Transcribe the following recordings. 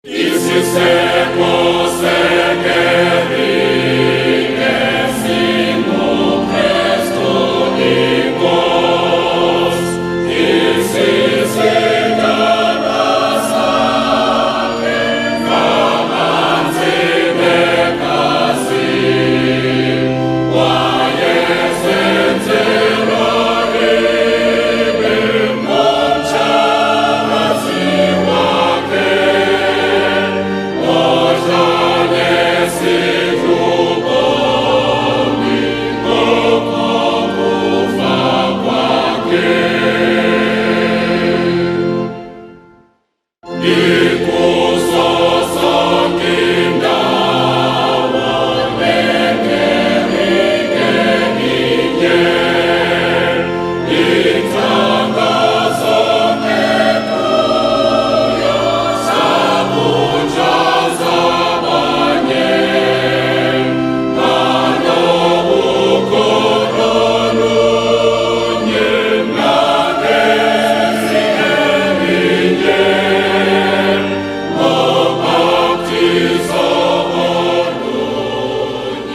Isiseko sekerike singuKristu iNkosi, isisidalwa sakhe ngamanzi negazi, wayesenzela libe ngumtshakazi wakhe.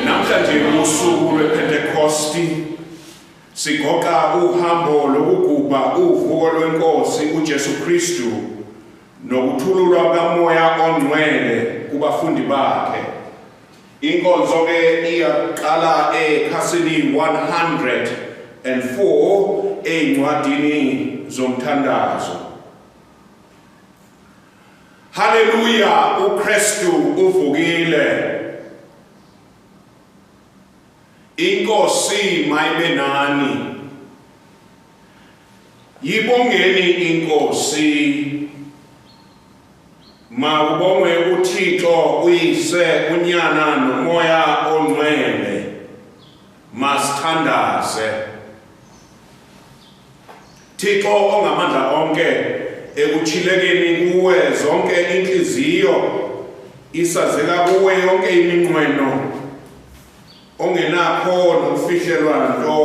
Namhlanje usuku lwePentekosti sigoqa uhambo lokugubha uvuko lweNkosi uJesu Kristu nokuthululwa kaMoya oNgcwele kubafundi bakhe. Inkonzo ke iyaqala ekhasini 104 ezincwadini zomthandazo. Haleluya, uKristu uvukile. INkosi mayibe nani. Yibongeni iNkosi. Makubongwe uThixo uYise, uNyana noMoya oNgcwele. Masithandaze. Thixo ongamandla onke, ekuchilekeni kuwe zonke inhliziyo, isazeka kuwe yonke iminqweno, ongenakho nokufihlelwa nto,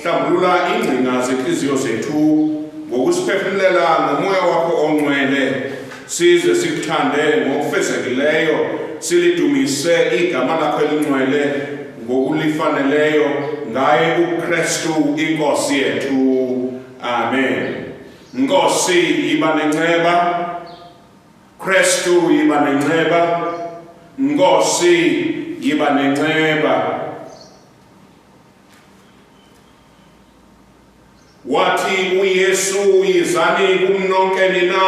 hlambulula ingcinga zenhliziyo zethu ngokusiphefumulela ngomoya wakho ongcwele, size sikuthande ngokufezekileyo, silidumise igama lakho elingcwele ngokulifaneleyo, ngaye uKristu iNkosi yethu. Amen. Nkosi, yiba nenceba. Kristu, yiba nenceba. Nkosi, yiba nenceba. Wathi uYesu, yizani kum nonke nina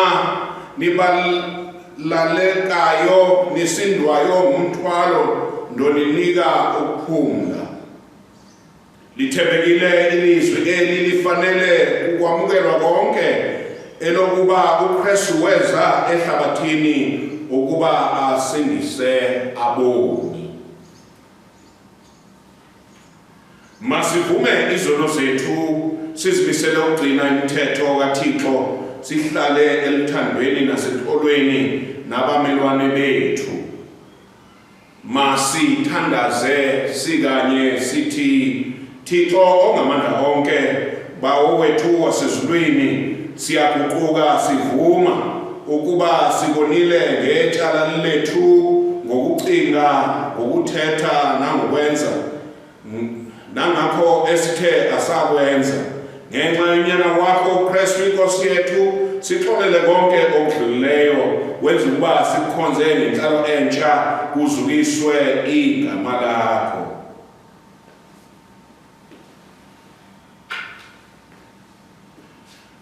nibalalekayo nisindwayo ngumthwalo, ndoninika ukuphumla. Lithembekile ilizwi eli, lifanele ukwamukelwa konke, elokuba uKristu weza ehlabathini ukuba asindise aboni. Masivume izono zethu, sizimisele ukugcina imithetho kaThixo, sihlale eluthandweni nasexolweni nabamelwane bethu. Masithandaze sikanye sithi, Thixo ongamandla onke, Bawo wethu wasezulwini, siyaguquka sivuma ukuba sikonile ngecala lethu ngokucinga, ngokuthetha nangokwenza, nangakho esithe asakwenza. Ngenxa yonyana wakho uKristu iNkosi yethu, sixolele konke okudlulileyo, wenze ukuba sikukhonze ngenhlalo entsha, kuzukiswe igama lakho.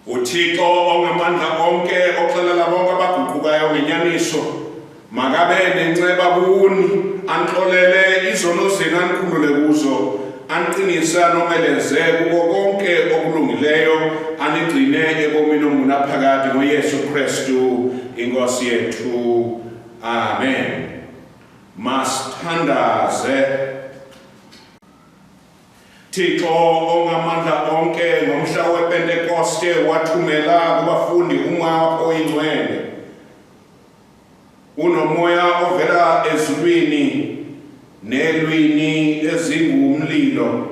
UThixo ongamandla onke, oxelela bonke abaguqukayo ngenyaniso, makabe nenceba kuni, anixolele izono zenu, anikhulule kuzo, aniqinise, anomeleze kuko konke okulungileyo, anigcine ebomini obungunaphakade ngoYesu Kristu iNkosi yethu. Amen. Masithandaze. Thixo ongamandla onke, ngomhla wePentekoste wathumela kubafundi uMoya wakho oyiNgcwele. Unomoya ovela ezulwini nelwini ezingumlilo.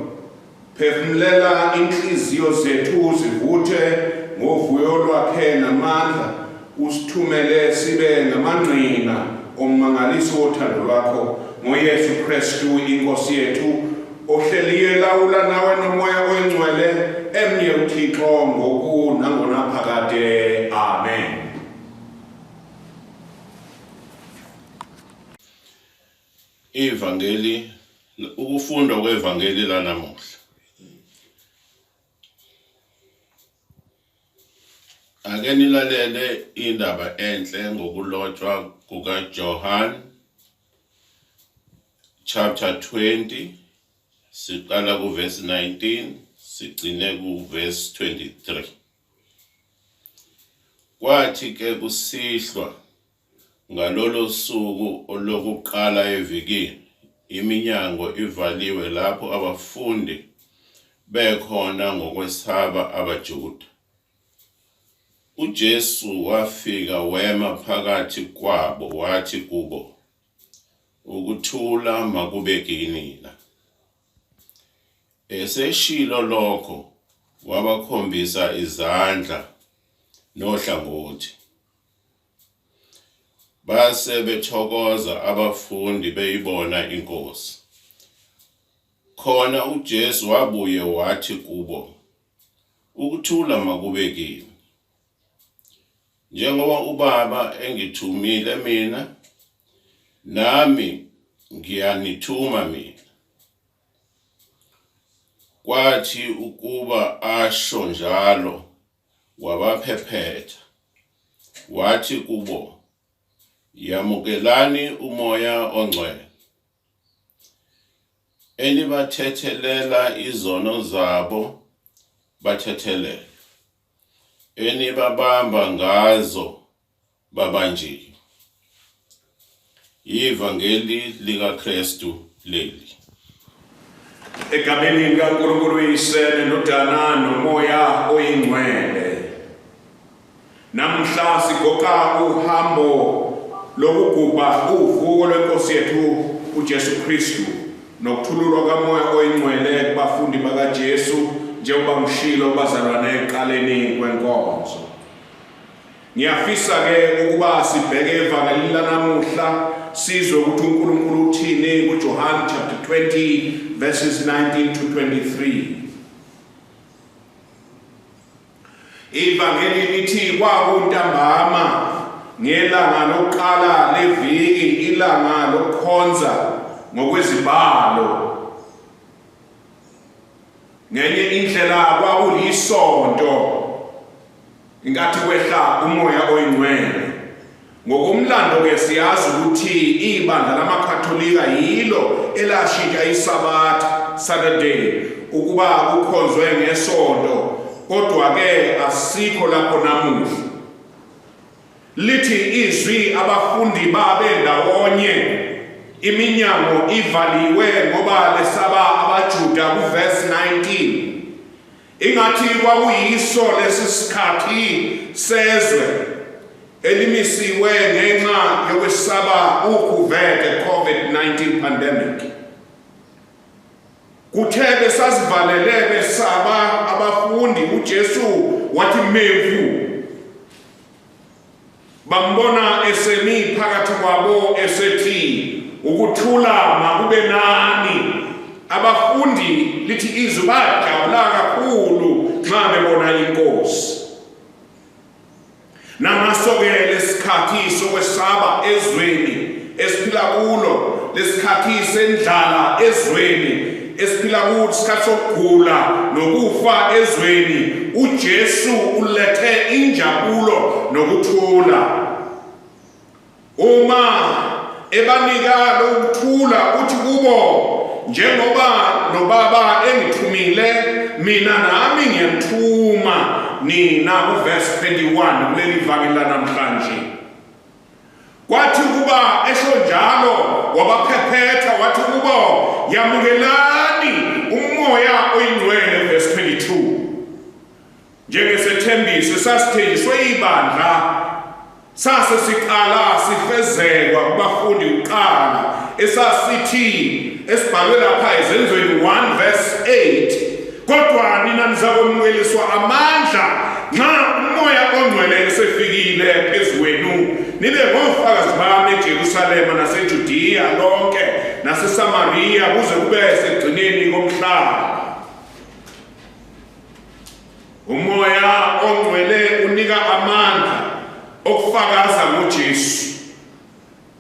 Phefumulela inhliziyo zethu zivuthe ngovuyo lwakhe namandla, usithumele sibe ngamandla. ngamangqina ommangaliso wothando lwakho ngoYesu Kristu inkosi yethu ohleliyo elawula nawe nomoya oyingcwele emnye uThixo ngoku nangonaphakade. Amen. Ivangeli, ukufundwa kwevangeli lanamuhla. Ake nilalele indaba enhle ngokulotshwa kukaJohn chapter 20, siqala kuverse 19 sigcine kuverse 23. Kwathi ke kusihlwa ngalolo suku olokuqala evikini, iminyango ivaliwe lapho abafundi bekhona ngokwesaba abaJuda. UJesu wafika wema phakathi kwabo wathi kubo, ukuthula makube kinina. Eseshilo lokho wabakhombisa izandla nohlangothi. Base bethokoza abafundi beyibona inkosi. Khona uJesu wabuye wathi kubo, ukuthula makube kini. Njengoba uBaba engithumile mina, nami ngiyanithuma mina. Kwathi ukuba asho njalo wabaphephetha, wathi kubo, yamukelani uMoya oNgcwele. Enibathethelela izono zabo bathethelele, enibabamba ngazo babanjiwe. Ivangeli likaKristu leli. Egameni likaNkulunkulu uYise neNdodana noMoya oyiNgcwele. Namhla sigoqa uhambo lokugubha uvuko lwenkosi yethu uJesu Kristu nokuthululwa kaMoya oyiNgcwele kubafundi bakaJesu, njengoba ngishilo bazalwane ekuqaleni kwenkonzo. Ngiyafisa ke ukuba sibheke evangelini lanamuhla sizwe ukuthi uNkulunkulu uthini kuJohn chapter 20 verses 19 to 23. Ivangeli lithi kwakuntambama ngelanga lokuqala leviki, ilanga lokukhonza ngokwezibhalo. Ngenye indlela kwakulisonto inkathi kwehla uMoya oyiNgcwele. Ngokomlando ke siyazi ukuthi ibandla lamaKatolika yilo elashintsha iSabatha, Saturday, ukuba kukhonzwe ngesonto, kodwa ke asikho lapho namuhla. Lithi izwi abafundi babe ndawonye, iminyango ivaliwe ngoba lesaba abaJuda kuverse 19. Ingathi kwakuyiso lesi sikhathi sezwe elimisiwe ngenxa yokwesaba ukhuvethe COVID-19 pandemic. Kuthe besazivalele besaba abafundi, uJesu wathi memfu. Bambona esemi phakathi kwabo esethi ukuthula makube nani. Abafundi lithi izwi bajabula kakhulu nxa bebona inkosi. Nangaso-ke lesikhathi sokwesaba ezweni esiphila kulo, lesikhathi sendlala ezweni esiphila kulo, isikhathi sokugula nokufa ezweni, uJesu ulethe injabulo nokuthula. Uma ebanika lokuthula uthi kubo, njengoba noBaba engithumile mina nami ngiyamthuma nina, kuverse 21 kuleli vangeli lanamhlanje. Kwathi kuba esho njalo wabaphephetha wathi kubo, yamukelani uMoya oyiNgcwele, verse 22. Njengesethembiso esasithenjiswe ibandla sase siqala sifezekwa kubafundi kuqala, esasithi esibhalwe lapha eZenzweni 1 verse 8, kodwa nina nizakwemukeliswa amandla Nxa uMoya oNgcwele esefikile phezu kwenu, nibe ngofakazi bami eJerusalema naseJudiya lonke naseSamariya kuze kube sekugcineni komhlaba. UMoya oNgcwele unika amandla okufakaza ngoJesu.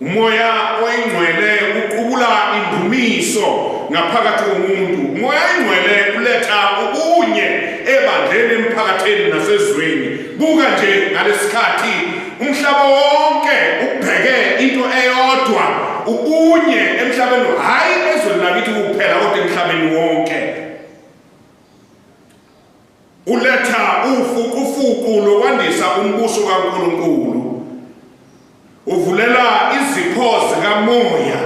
Umoya oyiNgcwele uqubula indumiso ngaphakathi komuntu. Umoya oyiNgcwele uletha ubunye ebandleni, emphakathini nasezweni. Buka nje ngalesikhathi umhlaba wonke ubheke into eyodwa, ubunye emhlabeni, hhayi ezweni lakithi kuphela kodwa emhlabeni wonke. Uletha ufuqufuqu lokwandisa umbuso kaNkulunkulu. Uvulela izipho zikamoya.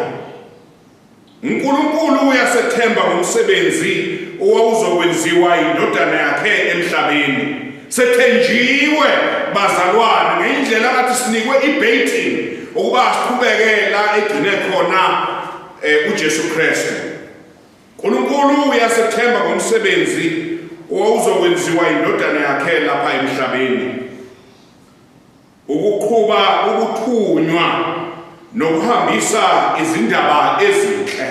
UNkulunkulu uyasethemba ngomsebenzi owawuzokwenziwa indodana yakhe emhlabeni. Sethenjiwe bazalwane ngendlela ngathi sinikwe ibaiting ukuba siqhubeke la egcine khona uJesu Kristu. UNkulunkulu uyasethemba ngomsebenzi owawuzokwenziwa indodana yakhe lapha emhlabeni. Ukuqhuba ukuthunywa nokuhambisa izindaba ezinhle.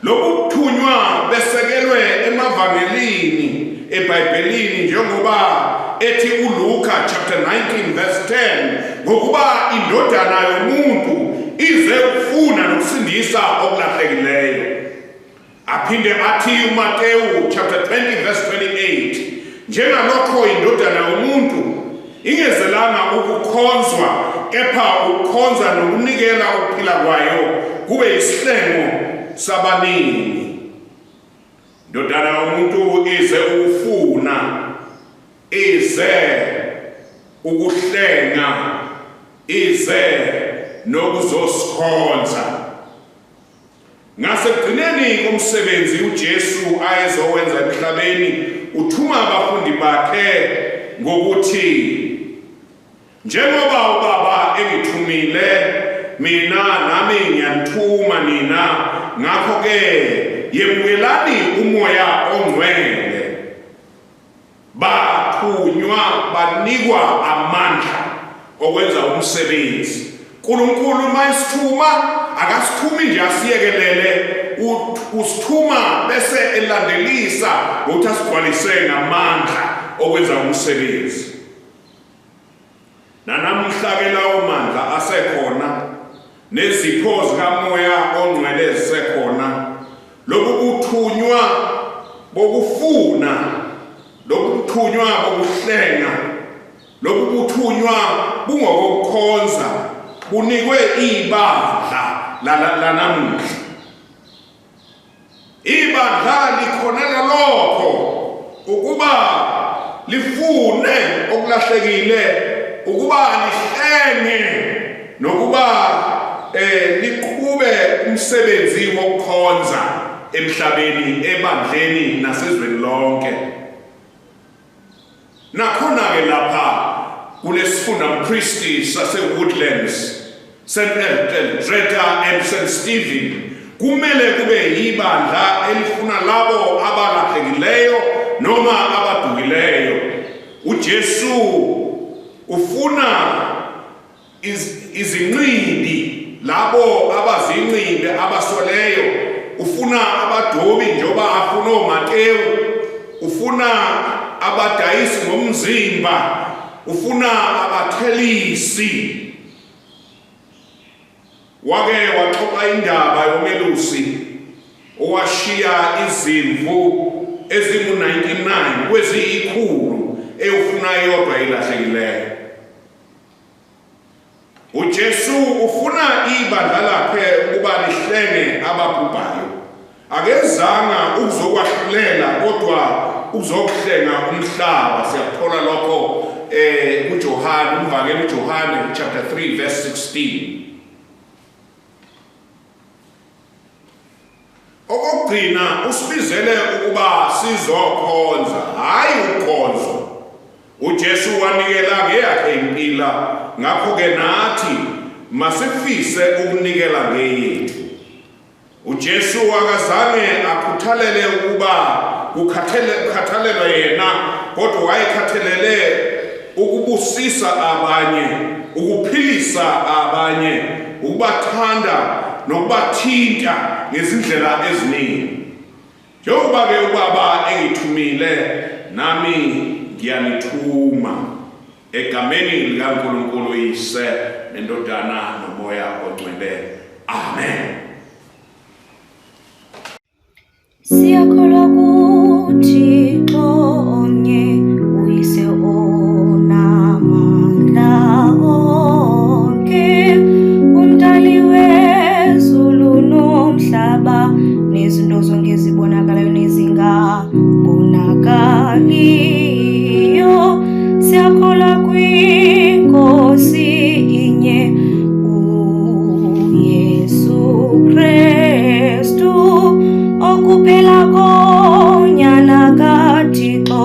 Lokhu kuthunywa besekelwe emavangelini eBhayibhelini njengoba ethi uLuka chapter 19 verse 10, ngokuba indodana yomuntu ize ukufuna nokusindisa okulahlekileyo. Aphinde athi uMateyu chapter 20 verse 28, njengalokho indodana yomuntu ingezelanga ukukhonzwa kepha ukukhonza nokunikela ukuphila kwayo kube isihlengo sabaningi. Ndodana yomuntu ize ukufuna, ize ukuhlenga, ize nokuzosikhonza. Ngasekugcineni komsebenzi uJesu ayezowenza emhlabeni, uthuma abafundi bakhe ngokuthi, njengoba uBaba engithumile mina, nami ngiyanithuma nina, ngakho-ke yemukelani uMoya oNgcwele. Bathunywa, banikwa amandla okwenza umsebenzi. uNkulunkulu mayisithuma akasithumi nje asiyekelele, usithuma bese elandelisa ngokuthi asigcwalise ngamandla okwenza umsebenzi. Nanamuhla ke lawo mandla asekhona, nezipho zikaMoya oNgcwele zisekhona. Lokhu kuthunywa bokufuna, lokhu kuthunywa bokuhlenga, lokhu kuthunywa bungokokukhonza, bunikwe ibandla lanamuhla. Ibandla likhonela lokho ukuba lifune okulahlekile, ukuba lihlenge nokuba liqhube umsebenzi wokukhonza emhlabeni, ebandleni nasezweni lonke. Nakhona-ke lapha kulesifunda mpristi sase-Woodlands, St. Eldreda and St. Stephen, kumele kube yibandla elifuna labo abalahlekileyo noma abadukileyo. UJesu ufuna izinqibi, labo abazinqibi abasweleyo, ufuna abadobi njengoba afuna oMatewu, ufuna abadayisi ngomzimba, ufuna abathelisi. Wake waxoxa indaba yomelusi owashiya izimvu ezingu-99 kweziyikhulu eyofuna eyodwa elahlekileyo. UJesu ufuna ibandla lakhe ukuba lihlenge ababhubhayo. Akezanga ukuzokwahlulela kodwa ukuzokuhlenga umhlaba. Siyakuthola lokho kuJohane, umvangeli uJohane chapter 3 verse 16. Okokugcina, usibizele ukuba sizokhonza, hhayi ukukhonzwa. UJesu wanikela ngeyakhe impila, ngakho-ke nathi masifise ukunikela ngeyethu. UJesu akazange akhuthalele ukuba kukhathalelwe yena kodwa wayekhathalele ukubusisa abanye, ukuphilisa abanye, ukubathanda nokubathinta ngezindlela eziningi. Njengoba-ke uBaba engithumile, nami ngiyanithuma. Egameni likaNkulunkulu uYise neNdodana noMoya oNgcwele. Amen. Siyakholwa kuThixo omnye, uYise onamandla onke, umdali wezulu nomhlaba, nezinto zonke ezibonakalayo nezingabonakaliyo. Siyakholwa kwiNkosi inye, uYesu Kristu, okuphela koNyana kaThixo,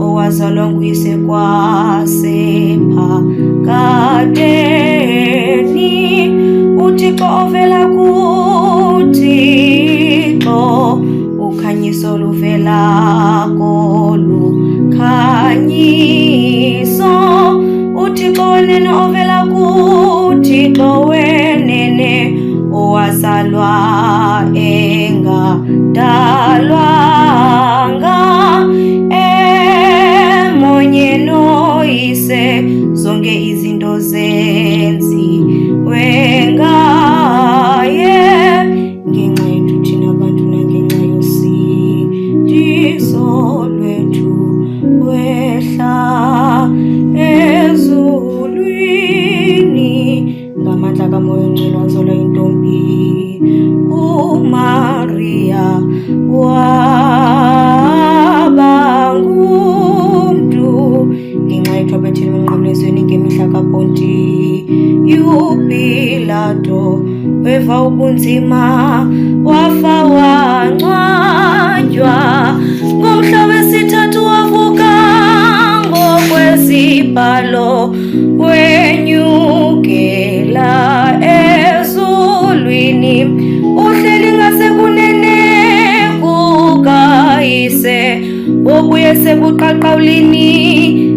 owazalwa nguyise kwasephakadeni, uThixo ovela kuThixo, ukhanyiso luvela kolukhanyiso, uThixo wenene ovela kuThixo wenene, owazalwa engadalwanga, emunye noYise, zonke izinto zenziwe ngaye, ngenxa yethu thina bantu nangenxa yosindiso lwethu wehla ezulwini ngamandla kaMoya oNgcwele, wazalwa intombi uMaria, waba ngumntu, ngenxa yethu abethelwe emnqamlezweni ngemihla kaPontiyu Pilato, weva ubunzima, wafa, wangcwatywa, ngomhla wesithathu wavuka ngokwezibhalo, wenyukela ezulwini, uhleli ngasekunene kukaYise, wobuye sebuqaqawulini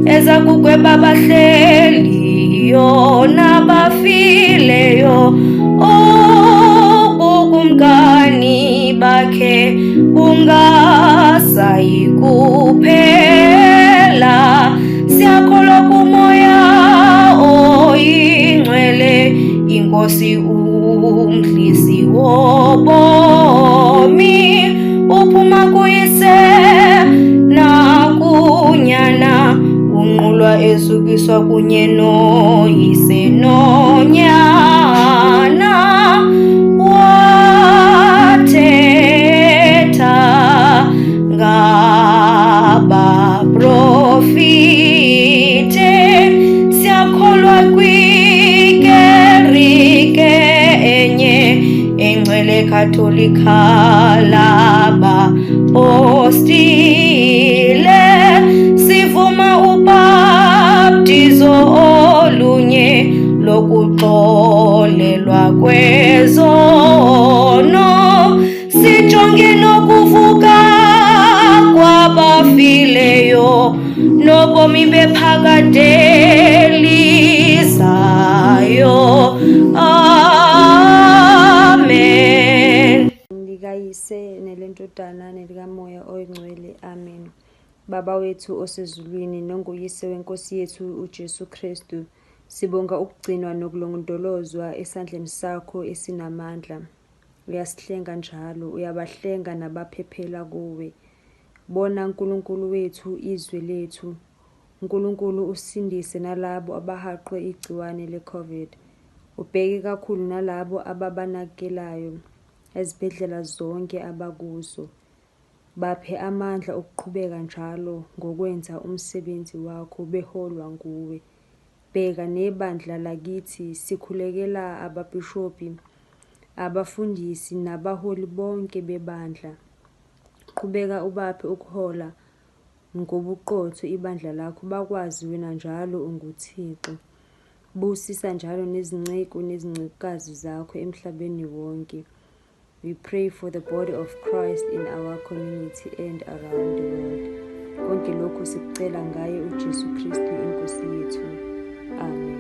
eza kugweba abahleliyo nabafileyo. Ubukumkani bakhe bungasayi kuphela. Siyakholwa kuMoya oyiNgcwele, iNkosi umdlisi wobomi, uphuma kuYise nakuNyana, unqulwa ezukiswa kunye noYise noNyana, wathetha ngabaprofite. Siyakholwa kwikerike enye engcwele katolika labapostile, sivuma ubhaptizo olunye lokuxolelwa kwezono, sijonge nokuvuka kwabafileyo nobomi bephakade lizayo. Amen. LikaYise neleNdodana nelikaMoya oyiNgcwele. Amen. Baba wethu osezulwini nonguyise weNkosi yethu uJesu Kristu, sibonga ukugcinwa nokulondolozwa esandleni sakho esinamandla. Uyasihlenga njalo, uyabahlenga nabaphephela kuwe. Bona Nkulunkulu wethu izwe lethu. Nkulunkulu, usindise nalabo abahaqwe igciwane le-COVID. Ubheke kakhulu nalabo ababanakekelayo ezibhedlela zonke abakuzo. Baphe amandla okuqhubeka njalo ngokwenza umsebenzi wakho beholwa nguwe. Bheka nebandla lakithi, sikhulekela ababhishobhi, abafundisi nabaholi bonke bebandla. Qhubeka ubaphe ukuhola ngobuqotho ibandla lakho, bakwazi wena njalo unguThixo. Busisa njalo nezinceku nezincekukazi zakho emhlabeni wonke. We pray for the body of Christ in our community and around the world. Konke lokhu sikucela ngaye uJesu Kristu iNkosi yethu. Amen.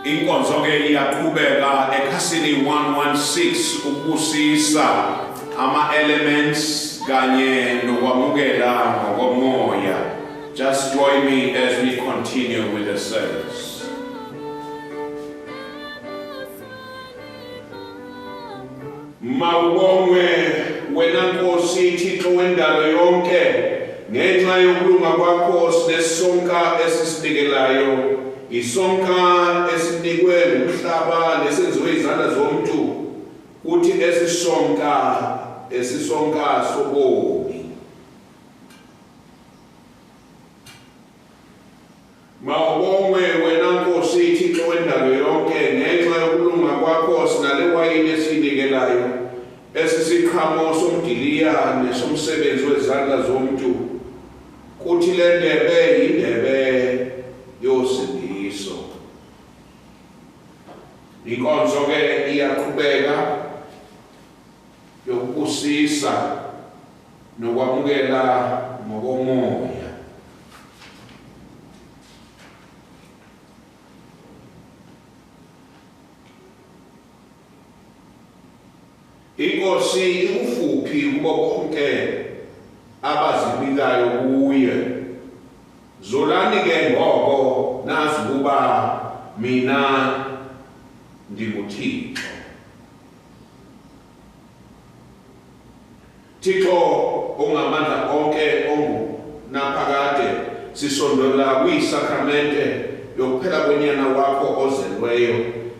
Inkonzo ke iyaqhubeka ekhasini 116 ukubusisa ama-elements kanye nokwamukela ngokomoya. Just join me as we continue with the service. Mawubongwe wena Nkosi Thixo wendalo yonke, ngenxa yokulunga kwakho sinesonka esisinikelayo, isonka esinikwe ngumhlaba nesenziwe izandla zomntu, kuthi esisonka sobomi. Mawubongwe wena Nkosi Thixo wendalo yonke, ngenxa yokulunga kwakho sinale wayini esinikelayo, esisiqhamo somdiliya nesomsebenzi wezandla zomntu, kuthi le ndebe yindebe yosindiso. Inkonzo ke iyaqhubeka yokubusisa nokwamukela ngokomoya. Inkosi ikufuphi kubo bonke abazibikayo kuye. Zolani ke ngoko nazi ukuba mina ndinguThixo. Thixo ongamandla onke ongunaphakade, sisondela kwisakramente yokuphela kwenyana wakho ozelweyo,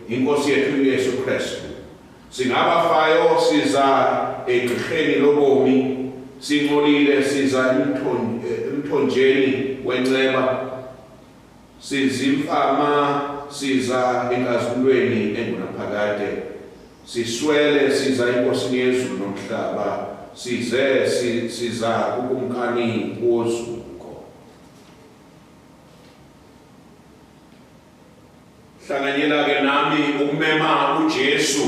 iNkosi yethu uYesu Kristu. Singabafayo siza egqirheni lobomi, singcolile siza emthonjeni wenceba, sizimfama siza enkazimulweni engunaphakade, siswele siza eNkosini yezulu nomhlaba, size siza kukumkani wozuko. Hlanganyela ke nami ukumema uJesu,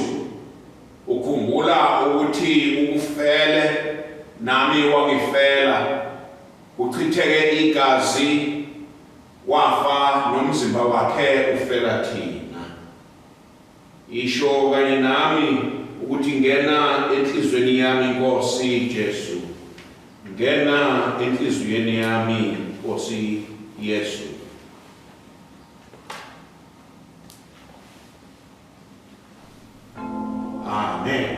ukhumbula ukuthi ukufele nami wangifela, uchitheke igazi wafa nomzimba wakhe ufela thina. Isho kanye nami ukuthi ngena enhliziyweni yami Nkosi Jesu, ngena enhliziyweni yami Nkosi Yesu. Amen.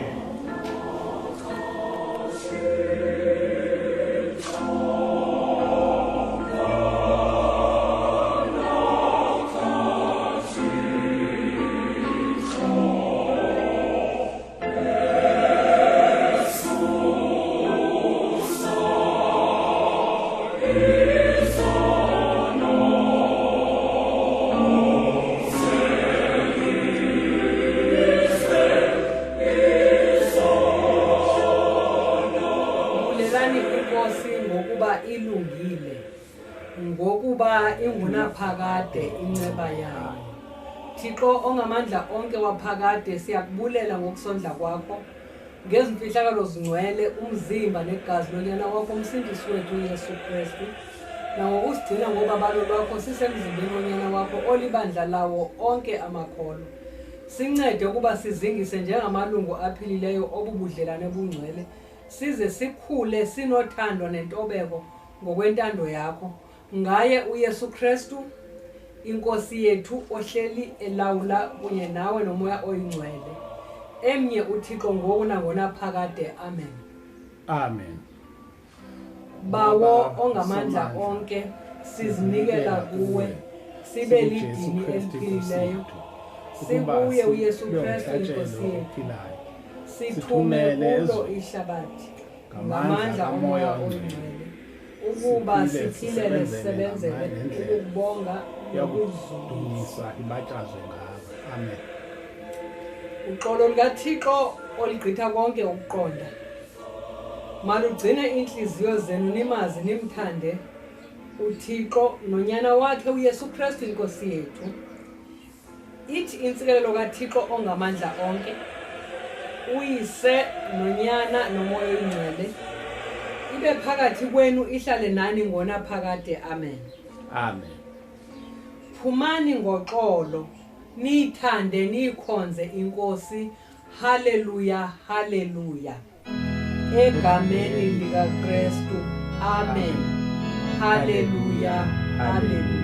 Ngokuba ingunaphakade inceba yayo. Thixo ongamandla onke waphakade, siyakubulela ngokusondla kwakho ngezimfihlakalo zingcwele, umzimba negazi lonyana wakho umsindisi wethu uYesu Kristu. Nangokusigcina ngobabalo lwakho sisemzimbeni wonyana wakho olibandla lawo onke amakholwa. Sincede ukuba sizingise njengamalungu aphilileyo obubudlelane bungcwele, size sikhule sinothando nentobeko ngokwentando yakho. Ngaye uYesu Kristu inkosi yethu ohleli elawula kunye nawe nomoya oyingcwele. Emnye uThixo ngoku nangonaphakade. Amen. Amen. Bawo ongamandla onke, sizinikela kuwe, sibe lidini eliphilileyo. Sikuye uYesu Kristu inkosi yethu. Sithume kulo ihlabathi ngamandla omoya oyingcwele, ukuba siphilele sisebenzele ukubonga nokuzumisa ibatshazwe ngawe. Amen. Uxolo lukaThixo oligqitha konke ukuqonda malugcine iintliziyo zenu, nimazi nimthande uThixo nonyana wakhe uYesu Kristu inkosi yethu. Ithi intsikelelo kaThixo ongamandla onke, uYise noNyana noMoya oyiNgcwele, ibe phakathi kwenu, ihlale nani ngonaphakade. Amen. Amen. Phumani ngoxolo, niyithande niyikhonze inkosi. Haleluya, haleluya. Egameni likaKristu. Amen. Haleluya, haleluya.